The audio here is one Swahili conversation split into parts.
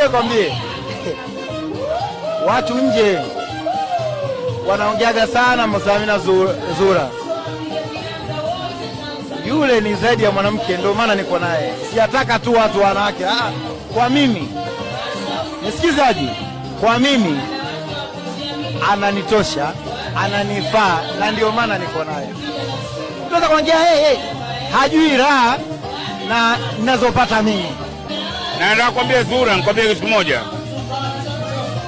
Nikwambie, watu nje wanaongeaga sana Samina Zura, yule ni zaidi ya mwanamke, ndio maana niko naye. Sijataka tu watu wanawake. Ah, kwa mimi nisikizaji, kwa mimi ananitosha, ananifaa, na ndio maana niko naye. Tunaweza kuongea hey, hey, hajui raha na ninazopata mimi. Na nataka kuambia Zura, nikwambie kitu kimoja.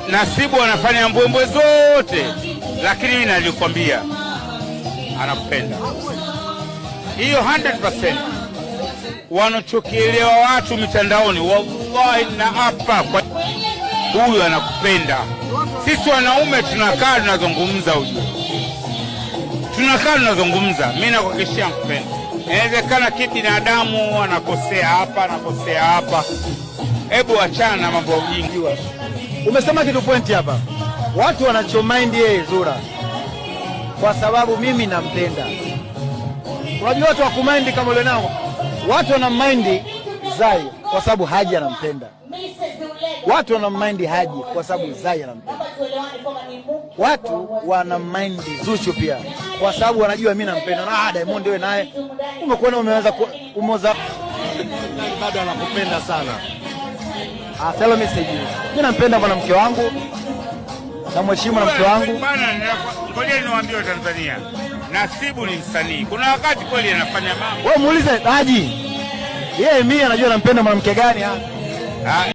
Nasibu anafanya mbwembwe zote, lakini mimi nalikwambia anakupenda hiyo 100%. Wanachokielewa watu mitandaoni, wallahi na hapa kwa huyu anakupenda. Sisi wanaume tunakaa tunazungumza, ujue tunakaa tunazungumza, mimi nakuhakikishia nakupenda. Inawezekana kibinadamu anakosea hapa, anakosea hapa. Hebu achana na mambo ya ujinga. Umesema kitu point hapa, watu wanachomind yeye Zura kwa sababu mimi nampenda. Unajua watu wakumind kama ule nao, watu wanamind Zai kwa sababu Haji anampenda. Watu wanamind Haji kwa sababu Zai anampenda. Watu wanamind Zuchu pia kwa sababu wanajua mimi nampenda. Na Diamond wewe naye umekuwa umeanza umoza bado anakupenda sana. Ah, sasa mimi sijui. Mimi nampenda mwanamke wangu, namheshimu mwanamke wangu. Bana, ngoja niwaambie Watanzania, Nasibu ni msanii. Kuna wakati kweli anafanya mambo. Wewe muulize Haji, yeye mimi anajua nampenda mwanamke gani. Ah.